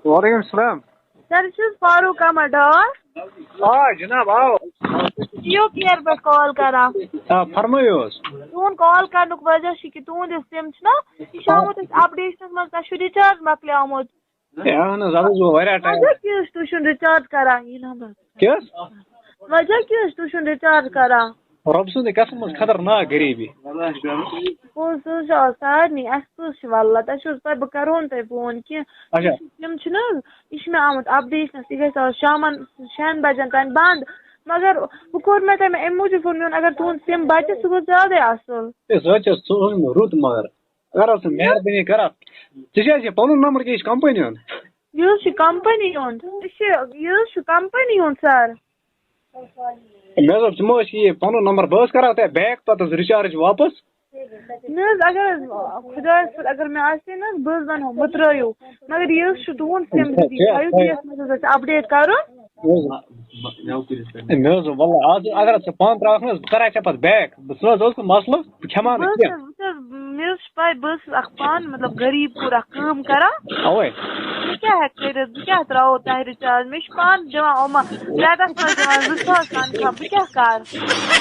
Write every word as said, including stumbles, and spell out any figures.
وعلیکم السلام۔ سر، چھُس فاروق احمد ڈار۔ آ جناب، آو۔ جیو کیر پٮ۪ٹھ کال کران۔ آ، فرمٲیِو حظ۔ تُہُنٛد کال کرنُک وجہ چھُ کہِ تُہُنٛد یُس سِم چھُنہ، یہِ چھُ آمُت اَسہِ اپڈیشنس منٛز، تۄہہِ چھُ ریچارج مۄکلیومُت۔ ہے، اہن حظ، اَتھ حظ گوٚو واریاہ ٹایم۔ وجہ کیٛاہ حظ چھُ تُہۍ چھُنہٕ ریچارج کران؟ یہِ نمبر۔ کیٛاہ حظ؟ وجہ کیٛاہ حظ چھُ تُہۍ چھُنہٕ ریچارج کران؟ رۄب سٕنٛدِ قسم حظ خطرناک غریٖبی۔ پوٚز حظ چھُ آز سارنٕے، اَسہِ کُس چھُ واللہ، تۄہہِ چھُو حظ پَے بہٕ کَرٕہو نہٕ تۄہہِ فون کینٛہہ۔ اچھا۔ یِم چھِنہٕ حظ، یہِ چھُ مےٚ آمُت اپڈیشنَس، یہِ گژھِ آز شامَن شٮ۪ن بَجَن تام بنٛد۔ مگر وۄنۍ کوٚر مےٚ تۄہہِ، مےٚ اَمہِ موٗجوٗب فون، مےٚ ووٚن اگر تُہُنٛد سِم بَچہِ سُہ گوٚو زیادَے اَصٕل۔ ہے، سُہ حظ چھِ ژٕ حظ رُت مگر۔ اگر حظ ژٕ مہربٲنی کَرَکھ، ژےٚ چھِ حظ یہِ پَنُن نمبر کِنہٕ یہِ چھِ کَمپٔنی ہُنٛد؟ یہِ حظ چھُ کَمپٔنی ہُنٛد، یہِ چھِ، یہِ حظ چھُ کَمپٔنی ہُنٛد سَر۔ مےٚ حظ دوٚپ، ژٕ ما ٲسۍ یہِ پَنُن نمبر، بہٕ حظ کَرٕ ہا تۄہہِ بیک پَتہٕ حظ رِچارٕج واپَس۔ نہ حظ، اگر حظ خۄدایَس پٮ۪ٹھ اگر مےٚ آسہِ ہے نہ حظ، بہٕ حظ وَنہو، مہٕ ترٛٲیِو۔ مگر یہِ حظ چھُ تُہُنٛد سِم، اچھا، تُہۍ تھٲیِو اچھا۔ یَتھ منٛز حظ اَسہِ اپڈیٹ کَرُن۔ مےٚ حظ، ہے، مےٚ حظ ووٚن، وَلہٕ، آز اگر ژٕ پانہٕ ترٛاوَکھ نہ حظ، بہٕ کَرٕ ہا ژےٚ پَتہٕ بیک۔ بہٕ، سُہ نہ حظ اوس نہٕ مسلہٕ، بہٕ کھٮ۪مہٕ ہا نہٕ بہٕ حظ کینٛہہ۔ چھَس، بہٕ چھَس، مےٚ حظ چھِ پَے، بہٕ حظ چھَس اَکھ پانہٕ، مطلب، غریٖب کوٗر اَکھ کٲم کَران۔ اَوَے۔ بہٕ کیٛاہ ہٮ۪کہٕ کٔرِتھ؟ بہٕ کیٛاہ ترٛاوو تۄہہِ رِچارٕج؟ مےٚ چھِ پانہٕ دِوان یِمہٕ رٮ۪تَس منٛز دِوان زٕ ساس تنخواہ، بہٕ کیٛاہ کَرٕ؟